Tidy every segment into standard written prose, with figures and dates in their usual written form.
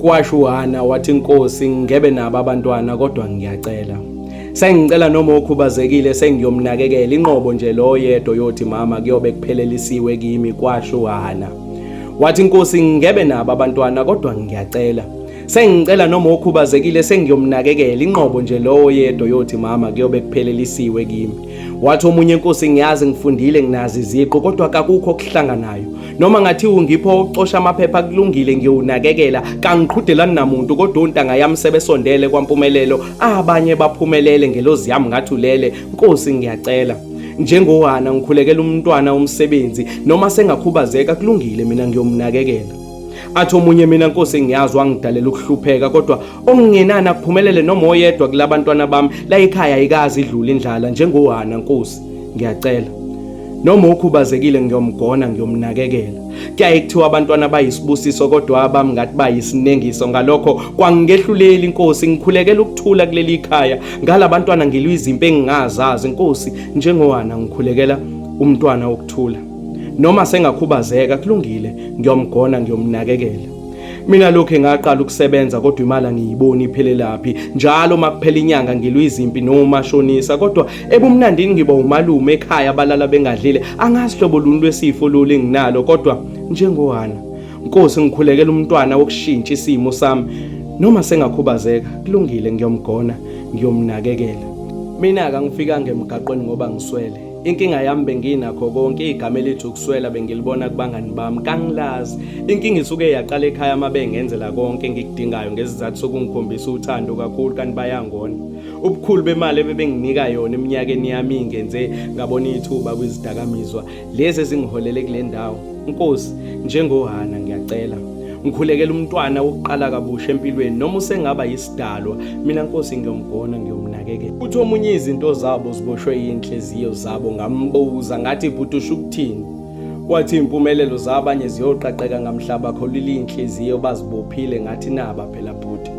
Kwasho uHana wathi Nkosi ngebe nabo abantwana kodwa ngiyacela. Sengicela noma okhubazekile sengiyomnakekela inqobo nje lo yedwa yothi mama kuyobe kuphelelisiwe kimi kwasho uHana. Wathi Nkosi ngebe nabo abantwana kodwa ngiyacela. Sengicela noma okhubazekile sengiyomnakekela inqobo nje lowo yedwa yothi mama kuyobe kuphelelisiwe kimi. Wathi omunye inkosi ngiyazi ngifundile nginazi iziqu kodwa kakukho okuhlanganayo. Noma ngathi ungipho ucosha amaphepha kulungile ngiyowunakekela kangiqhudelani namuntu kodwa ontanga yami sebesondele kwampumelelo abanye baphumelele ngelozi yami ngathi ulele Nkosi ngiyacela njengohana ngikhulekela umntwana umsebenzi noma sengakhubazeka kulungile mina ngiyomnakekela athi omunye mina nkosi ngiyazi wangidalela ukuhlupheka kodwa okungenani akuphumelele noma oyedwa kulabantwana bami la ekhaya ayikazi idlula indlala njengohana nkosi ngiyacela noma ukhubazekile ngiyomgona ngiyomnakekela kuyaye kuthiwa abantwana bayisibusiso kodwa abami ngathi bayisinengiso ngalokho kwangingehluleli inkosi ngikhulekela ukuthula kuleli khaya ngalabantwana ngilwa izimpi engingazazi inkosi njengohana ngikhulekela umntwana wokuthula noma sengakhubazeka kulungile ngiyomgona ngiyomnakekela mina lokho ngaqala ukusebenza kodwa imali angiyiboni iphelelaphi njalo makuphela inyanga ngilwa izimpi nomashonisa kodwa ebumnandini ngiba umalume ekhaya abalala bengadlile angazi hlobo luni lwesifo lolu enginalo kodwa njengohana Nkosi ngikhulekela umntwana wokushintsha isimo sami noma sengakhubazeka kulungile ngiyomgona ngiyomnakekela mina kangifikanga emgaqweni ngoba ngiswele Inkinga yami benginakho konke igama elithi ukuswela bengilibona kubangani bami kangilazi. Inkinga isuke yaqala ekhaya uma bengenzela konke engikudingayo ngesizathu sokungikhombisa uthando kakhulu kanti bayangona. Ubukhulu bemali ebebenginika yona eminyakeni yami ingenze ngabona ithuba kwizidakamizwa lezi ezingiholele kule ndawo. Nkosi, njengoHana ngiyacela ngikhulekela umntwana wokuqala kabusha empilweni noma usengaba yisidalwa mina nkosi ngiyomgona ngiyomnakekela uthi omunye izinto zabo ziboshwe inhliziyo zabo ngambuza ngathi bhuti usho ukuthini wathi impumelelo zabanye ziyoqaqeka ngamhlaba kholile inhliziyo bazibophile ngathi naba phela bhuti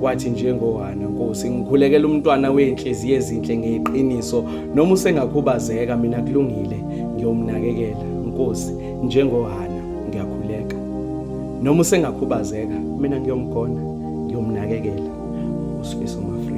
wathi njengoHana Nkosi ngikhulekela umntwana wenhliziyo ezinhle ngeqiniso noma usengakhubazeka mina kulungile ngiyomnakekela Nkosi njengoHana ngiyakhuleka noma usengakhubazeka mina ngiyomgona ngiyomnakekela uSifiso Mafla.